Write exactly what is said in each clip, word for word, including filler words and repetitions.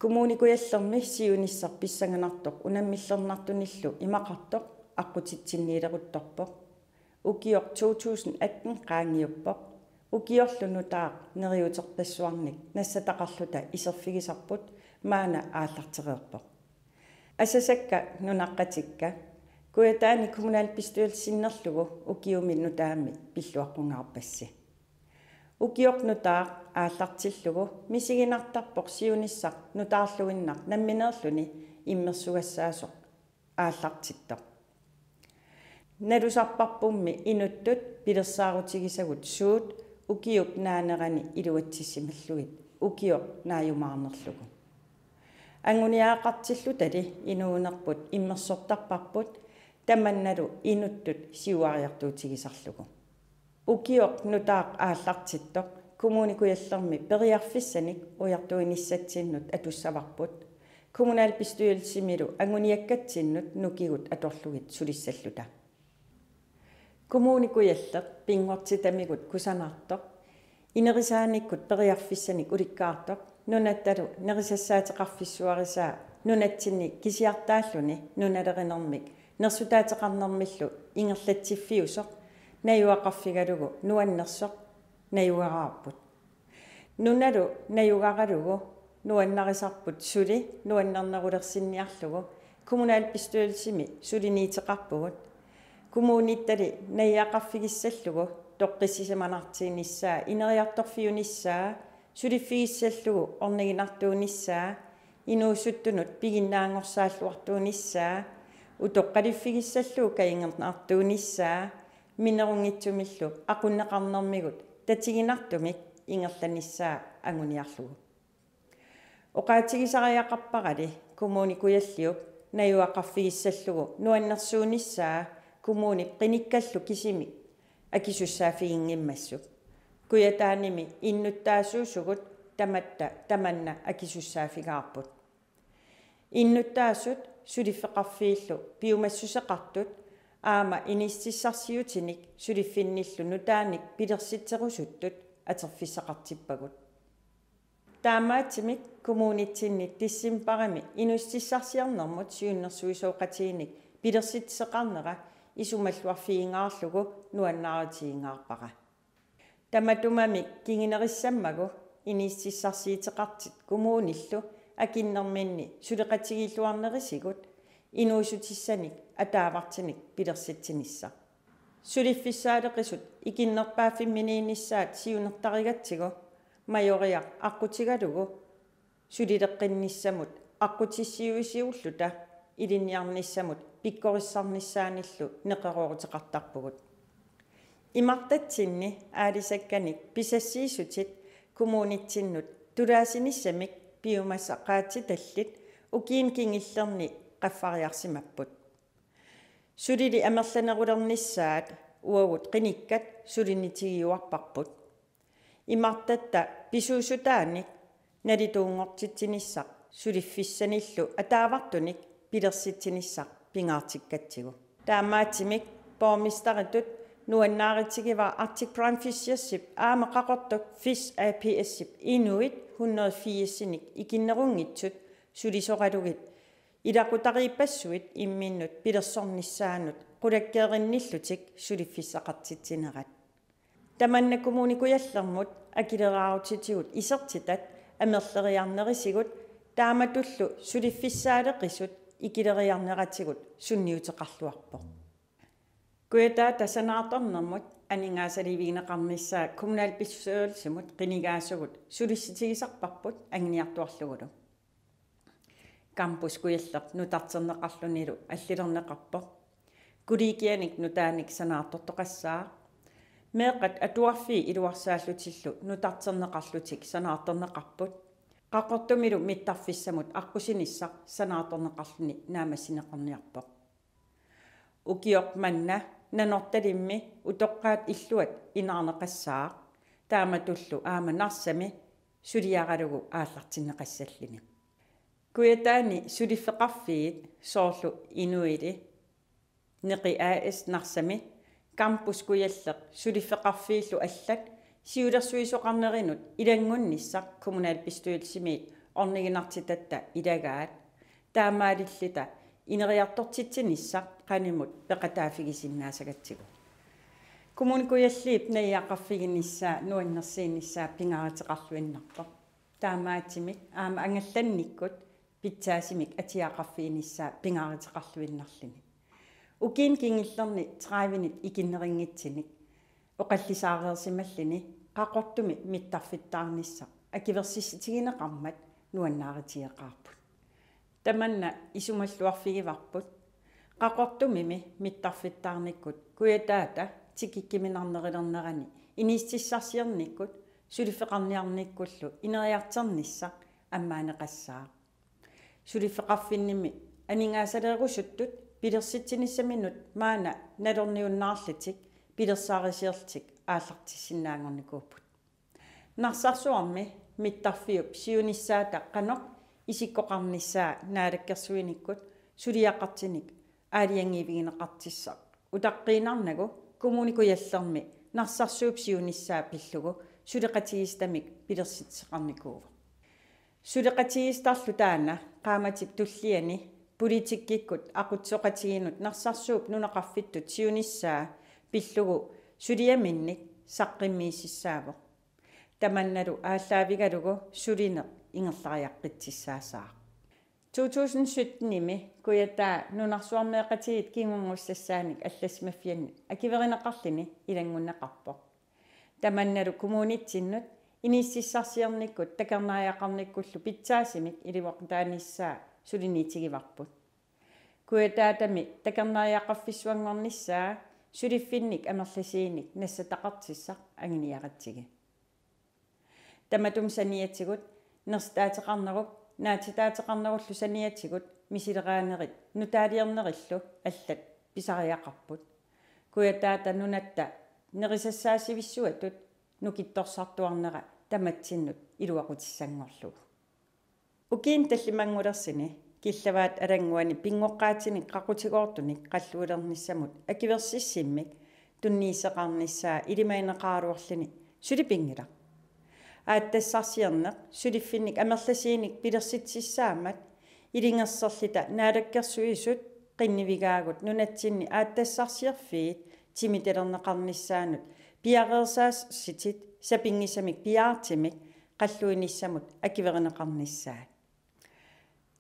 Kommune Kujallermi siunissaq pissanganartoq unammillernartunillu imaqartoq aqqutitsinniileruttorpoq. Ukioq to tusind atten qaangiuppoq. Ukiorlu nutaaq neriuuterpassuarnik nassataqarluta iserfigisarput maanna aallartereerpoq. Asasakka nunaqqatikka Kujataani kommunalbestyrelsi sinnerlugu ukiumi nutaami pilluaqqungaarpassi. Ukioq nutaaq aallartillugu misiginartarpoq siunissaq nutaarluinnaq nammineerluni immersugassaasoq aallartittoq. Nalusarparpummi inuttut pilersaarutigisagut suut ukiup naanerani iluatsissimallugit ukioq naajumaarnerlugu. Anguniagaqartillutali inuunerput immersortarparput tamannalu inuttut siuariartuutigisarlugu. Ukioq nutaaq aallartittoq Kommune Kujallermi periarfissanik ujartuinissatsinnut atussavarput, kommunalbestyrelsimilu anguniakkatsinnut nukigut atorlugit sulissalluta. Kommune Kujalleq pinngortitamigut kusanartoq, inerisaanikkut periarfissanik ulikkaartoq, nunattalu nerisassaateqarfissuarisaa nunatsinni kisiartaalluni nunalerinermik nersutaateqarnermillu ingerlatsiffiusoq najugaqarfigalugu nuannersoq najugaraarput. Nunalu najugaralugu nuannarisarput suli nuannernerulersinniarlugu kommunalbestyrelsimi suliniuteqarpugut. Kommunittali najugaqarfigissallugu toqqissisimanartuunissaa, ineriartorfiunissaa, suliffigissallugu orniginartuunissaa, inuusuttunut piginnaanngorsaalluartuunissaa, utoqqaliffigissallugu kajungernartuunissaa, minnerunngitsumillu aqunneqarnermigut tatiginartumik ingerlanissaa anguniarlugu. Oqaatigisariaqarparali Kommune Kujalliup najugaqarfigissallugu nuannersuunissaa kommunip qinikkallu kisimik akisussaaffiginngimmassuk. Kujataanimi innuttaasuusugut tamatta tamanna akisussaaffigaarput. Innuttaasut suliffeqarfiillu piumassuseqartut aamma inuussutissarsiutinik suliffinnillu nutaanik pilersitserusuttut atorfissaqartippagut. Taamaattumik kommunitsinni decembarimi inuussutissarsiornermut siunnersuisoqatigiinnik pilersitseqarnera isumalluarfigingaarlugu nuannaarutigingaarpara. Tamatumami kingunerissammagu inuussutissarsiuteqartut kommunillu akunnerminni suleqatigiilluarnerisigut inuussutissanik ataavartunik pilersitsinissaq. Suliffissaaleqisut ikinnerpaaffimminiinnissaat siunertarigatsigu Majoriaq aqqutigalugu sulileqqinnissamut aqqutissiuisiulluta ilinniarnissamut pikkorissarnissaanillu neqerooruteqartarpugut. Imartatsinni aalisakkanik pisassiissutit kommunitsinnut tulaasinissamik piumasaqaatitallit ukiuni kingullerni qaffariarsimapput. Sulili amerlanerulernissaat uagut qinikkat sulinitigiuarparput. Imartatta pisuussutaanik nalituunngortitsinissaq suliffissanillu ataavartunik pilersitsinissaq pingaartikkatsigu. Taamaattumik borgmesteritut nuannaarutigivaa Arctic Prime Fishersip aamma Qaqortoq Fish A P S-ip inuit hundrede firsinik ikinnerunngitsut sulisoralugit ilaqutariippassuit imminnut pilersornissaannut qulakkeerinnillutik suliffissaqartitsinerat. Tamanna Kommune Kujallermut akileraarutitigut isertitat amerleriarnerisigut taamatullu suliffissaaleqisut ikileriarneratigut sunniuteqarluarpoq. Kujataata sanaartornermut aningaasaliivigineqarnissaa kommunalbestyrelsimut qinigaasugut sulissutigisarparput anguniartuarlugulu. Campus Kujalleq nutarterneqarlunilu allilerneqarpoq. Kollegianik nutaanik sanaartortoqassaaq. Meeqqat atuarfiit iluarsaallutillu nutarterneqarlutik sanaartorneqarput. Qaqortumilu mittarfissamut aqqusinissaq sanaartorneqarluni naammassineqarniarpoq. Ukioq manna Nanortalimmi utoqqaat illuat inaarneqassaaq. Taamatullu aamma Narsami suliaralugu aallartinneqassalluni. Kujataani suliffeqarfiit soorlu Inuili, Neqi A/S Narsami, Campus Kujalleq suliffeqarfiillu allat siulersuisoqarnerinut ilanngunnissaq kommunalbestyrelsimiit orniginartitatta ilagaat, taamaalilluta ineriartortitsinissaq qanimut peqataaffigisinnaassagatsigu. Kommune Kujalliup najugaqarfiginissaa nuannersuinissaa pingaaruteqarluinnarpoq. Taamaattumik aamma angallannikkut pitsaasumik atuagaqarfiginissaa pingaaruteqarluinnarluni. Ukiuni kingullerni tredivenit ikinnerunngitsuni oqallisaareersimalluni Qaqortumi mittarfittaarnissaq akuersissutigineqarmat nuannaarutigeqaarput. Tamanna isumalluarfigivarput Qaqortumimi mittarfittaarnikkut Kujataata tikikkuminarnerulernerani inuussutissarsiornikkut suliffeqarniarnikkullu ineriartornissaq ammaanneqassaaq. Suliffeqarfinnimi aningaasaleerusuttut pilersitsinissaminnut maanna nalorniunnaarlutik pilersaarusiorlutik aallartissinnaanngornikuupput. Narsarsuarmi mittarfiup siunissaata qanoq isikkoqarnissaa naalakkersuinikkut suliaqartunik aalajangiivigineqartussaq utaqqiinnarnagu Kommune Kujallermi Narsarsuup siunissaa pillugu suleqatigiissutamik pilersitseqarnikuuvoq. Suleqatigiissutarlu taanna qaammatip tulliani politikkikkut aqutsisoqatigiinnut Narsarsuup nunaqarfittut siunissaa pillugu suliaminnik saqqummiissussaavoq. Tamannalu aallaavigalugu sulineq ingerlariaqqissaassaaq. To tusind syttenimi Kujataa nunarsuarmioqatigiit kingornussassaanik allassimaffianni akuerineqarluni ilanngunneqarpoq. Tamannalu kommunitsinnut inuussutissarsiornikkut takornariaqarnikkullu pitsaasumik iluaqutaanissaa suliniutigivarput. Kujataatami takornariaqarfissuanngornissaa suliffinnik amerlasuunik nassataqartussaq anguniagatsigu. Tamatuma saniatigut nersitaateqarnerup naatitaateqarnerullu saniatigut misileraanerit nutaaliornerillu allat pisariaqarput. Kujataata nunatta nerisassaasivissuatut nukittorsartuarnera tamatsinnut iluaqutissanngorlugu. Ukiuni tallimanngulersuni killavaat alannguani pinngoqqaatinik qaqutigoortunik qalluilernissamut akuersissummik tunniusseqarnissaa ilimagineqaraluarluni suli pinngilaq. Aatsitassarsiorneq suliffinnik amerlasuunik pilersitsissaammat ilungersorluta Naalakkersuisut qinnuvigaagut nunatsinni aatsitassarsiorfiit timitalerneqarnissaannut piareersaassutit sapinngisamik piaartumik qalluinissamut akuerineqarnissaat.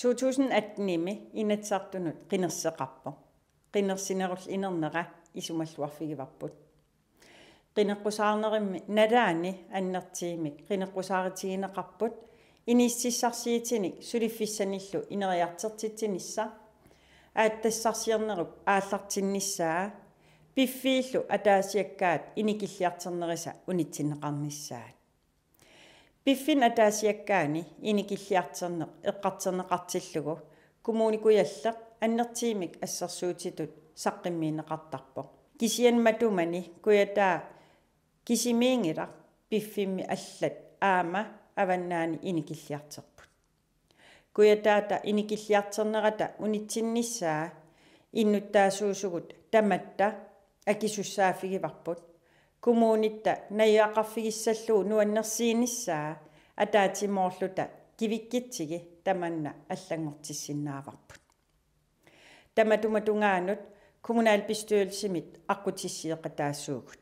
To tusind attenimi Inatsisartunut qinerseqarpoq. Qinersinerullu inernera isumalluarfigivarput. Qineqqusaarnerummi nalaani annertuumik qineqqusaarutigineqarput inuussutissarsiutinik suliffissanillu ineriartortitsinissaq, aatsitassarsiornerup aallartinnissaa, piffiillu ataasiakkaat inikilliartornerisa unitsinneqarnissaat. Piffinni ataasiakkaani inikilliartorneq eqqartorneqartillugu Kommune Kujalleq annertuumik assersuutitut saqqummiunneqartarpoq. Kisianni matumani Kujataa kisimiinngilaq piffimmi allat aamma avannaani inikilliartorput. Kujataata inikilliartornerata unitsinnissaa innuttaasuusugut tamatta akisussaaffigivarput. Kommunitta najugaqarfigissallugu nuannersuinissaa ataatsimoorluta kivikkutsigit tamanna allanngortissinnaavarput. Tamatuma tungaanut kommunalbestyrelsimit aqqutissiueqataasuugut.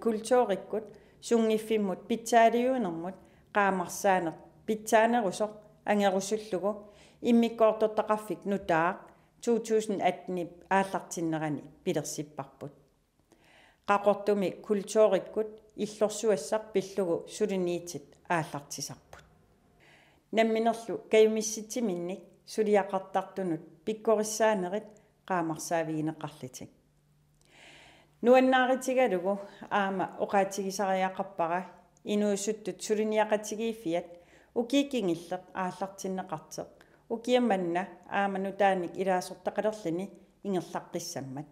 Kulturikkut sunngiffimmut pitsaaliuinermut qaamarsaaneq pitsaanerusoq angerusullugu immikkoortortaqarfik nutaaq to tusind attenip aallartinnerani pilersipparput. Qaqortumi kulturikkut illorsuassaq pillugu suliniutit aallartisarput. Namminerlu kajumissutsiminnik suliaqartartunut pikkorissaanerit qaamarsaavigineqarlutik. Nuannaarutigalugu aamma oqaatigisariaqarpara inuusuttut suliniaqatigiiffiat ukiut kingulleq aallartinneqartoq ukiaq manna aamma nutaanik ilaasortaqalerluni ingerlaqqissammat.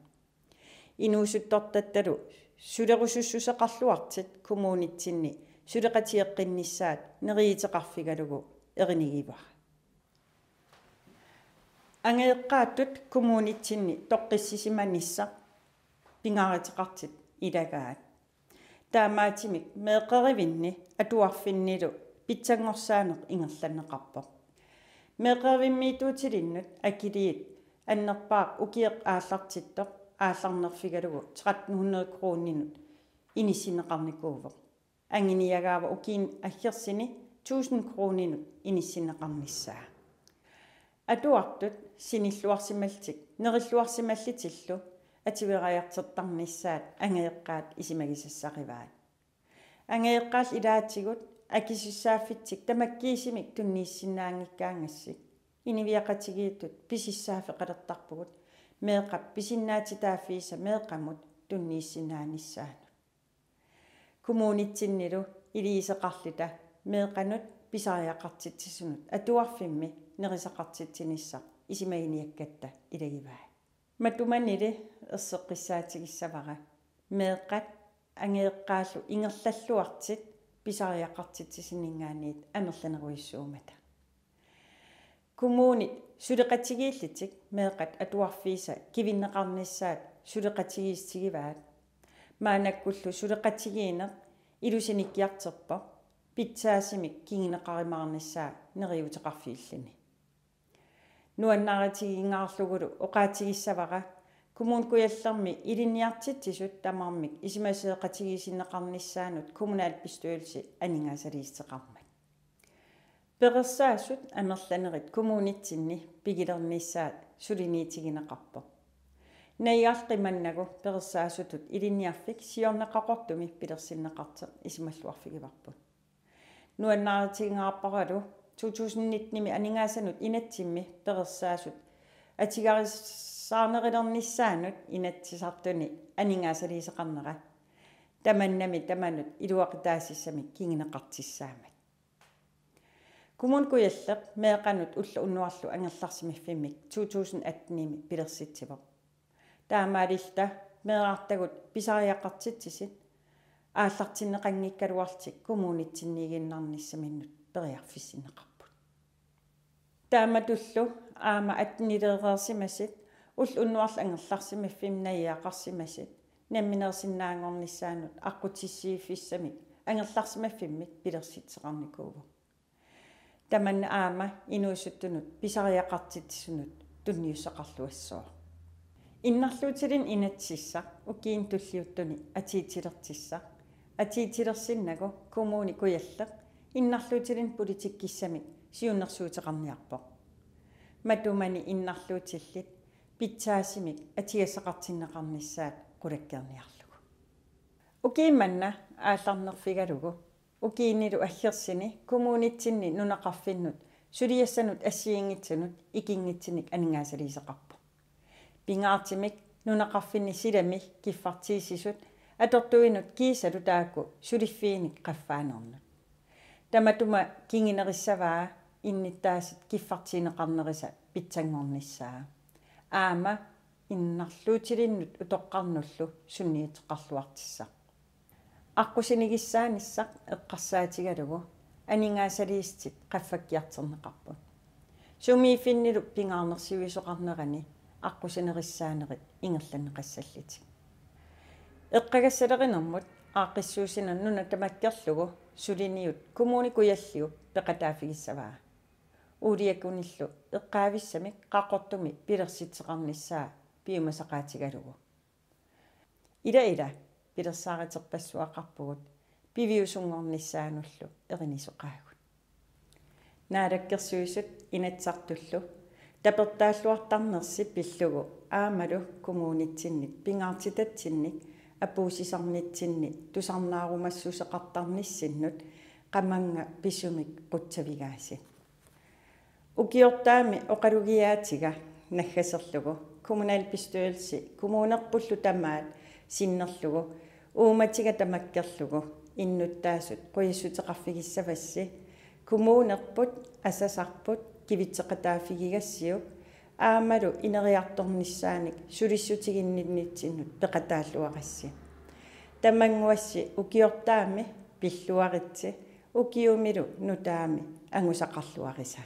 Inuusuttortattalu sulerusussuseqarluartut kommunitsinni suleqatigeqqinnissaat neriuuteqarfigalugu erinigivara. Angajoqqaatut kommunitsinni toqqissisimanissaq pingaaruteqartut ilagaat. Taamaattumik meeqqerivinni atuarfinnilu pitsanngorsaaneq ingerlanneqarpoq. Meeqqerivimmiittuutilinnut akiliit annerpaaq ukioq aallartittoq aallarnerfigalugu tretten hundrede kroninut inissinneqarnikuuvoq. Anguniagaavoq ukiuni aggersuni tusind kroninut inissinneqarnissaa. Atuartut sinilluarsimallutik nerilluarsimallutillu atueriartortarnissaat angajoqqaat isumagisassarivaat. Angajoqqaallu ilaatigut akisussaaffitsik tamakkiisumik tunniussinnaanngikkaangassi inuiaqatigiittut pisussaaffeqalertarpugut meeqqap pisinnaatitaaffiisa meeqqamut tunniussinnaanissaanut. Kommunitsinnilu iliuuseqarluta meeqqanut pisariaqartitsisunut atuarfimmi nerisaqartitsinissaq isumaginiakkatta ilagivai. Matumanili erseqqissaatigissavara meeqqat angajoqqaallu ingerlalluartut pisariaqartitsisuninngaanniit amerlanerujussuummata. Kommunit suleqatigiillutik meeqqat atuarfiisa kivinneqarnissaat suleqatigiissutigivaat. Maannakkullu suleqatigiinneq ilusinikkiartorpoq pitsaasumik kinguneqarumaarnissaa neriuuteqarfiulluni. Nuannaarutigingaarlugulu oqaatigissavara Kommune Kujallermi ilinniartitsisut tamarmik isumasioqatigiissinneqarnissaannut kommunalbestyrelse aningaasaliissuteqarmat. Perorsaasut amerlanerit kommunitsinni pigilernissaat suliniutigineqarpoq. Najugaqqimannagu perorsaasutut ilinniarfik siorna Qaqortumi pilersinneqartoq isumalluarfigivarput. Nuannaarutigingaarparalu to tusind nittenimi aningaasanut inatsimmi perorsaasut atugarissaarnerulernissaannut Inatsisartuni aningaasaliisoqarnera tamannami tamanut iluaqutaasussamik kinguneqartussaammat. Kommune Kujalleq meeqqanut ulloq unnuarlu angerlarsimaffimmik to tusind attenimi pilersitsivoq. Taamaalilluta meerartagut pisariaqartitsisut aallartinneqanngikkaluarlutik kommunitsinniiginnarnissaminnut periarfissinneqarput. Taamatullu aamma attenileereersimasut ulloq unnuarlu angerlarsimaffimmi najugaqarsimasut nammineersinnaanngornissaannut aqqutissiuuffissamik angerlarsimaffimmik pilersitseqarnikuuvoq. Tamanna aamma inuusuttunut pisariaqartitsisunut tunniussaqarluassooq. Innarluutilinnut inatsisissaq ukiuni tulliuttuni atuutilertussaq atuutilersinnagu Kommune Kujalleq innarluutilinnut politikkissamik siunnersuuteqarniarpoq. Matumani innarluutillit pitsaasumik atugassaqartinneqarnissaat qulakkeerniarlugu. Ukiummanna aallarnerfigalugu ukiunilu aggersuni kommunitsinni nunaqarfinnut suliassanut assigiinngitsunut ikinngitsunik aningaasaliisoqarpoq. Pingaartumik nunaqarfinni silami kiffartuussisut atortuinut kiisalu taakku suliffiinik qaffaanernut. Tamatuma kingunerissavaa innuttaasut kiffartuunneqarnerisa pitsanngornissaa. Aamma innarluutilinnut utoqqarnullu sunniuteqarluartussaq. Aqqusinerussaanissaa eqqarsaatigalugu aningaasaliissutit qaffakkiartorneqarput. Sumiiffinnilu pingaarnersiuisoqarnerani aqqusinerussaanerit ingerlanneqassallutik. Eqqagassalerinermut aaqqissuussineq nuna tamakkerlugu suliniut Kommune Kujalliup peqataaffigissavaa. Uuliakunillu eqqaavissamik Qaqortumi pilersitseqarnissaa piumasaqaatigalugu. Ila ila pilersaaruterpassuaqarpugut piviusunngornissaanullu erinisoqaagut. Naalakkersuisut Inatsisartullu tapertaalluartarnersi pillugu aammalu kommunitsinnit pingaartitatsinnik apuussisarnitsinni tusarnaarumassuseqartarnissinnut qamannga pisumik qutsavigaasi. Ukiortaami oqalugiaatiga naggaserlugu kommunalbestyrelse kommunerpullu tamaat sinnerlugu uummatiga tamakkerlugu innuttaasut qujassuteqarfigissavassi, kommunerput asasarput kivitseqataaffigigassiuk aammalu ineriartornissaanik sulissutiginninnitsinnut peqataalluarassi. Tamannguassi ukiortaami pilluaritsi ukiumilu nutaami angusaqarluarisa.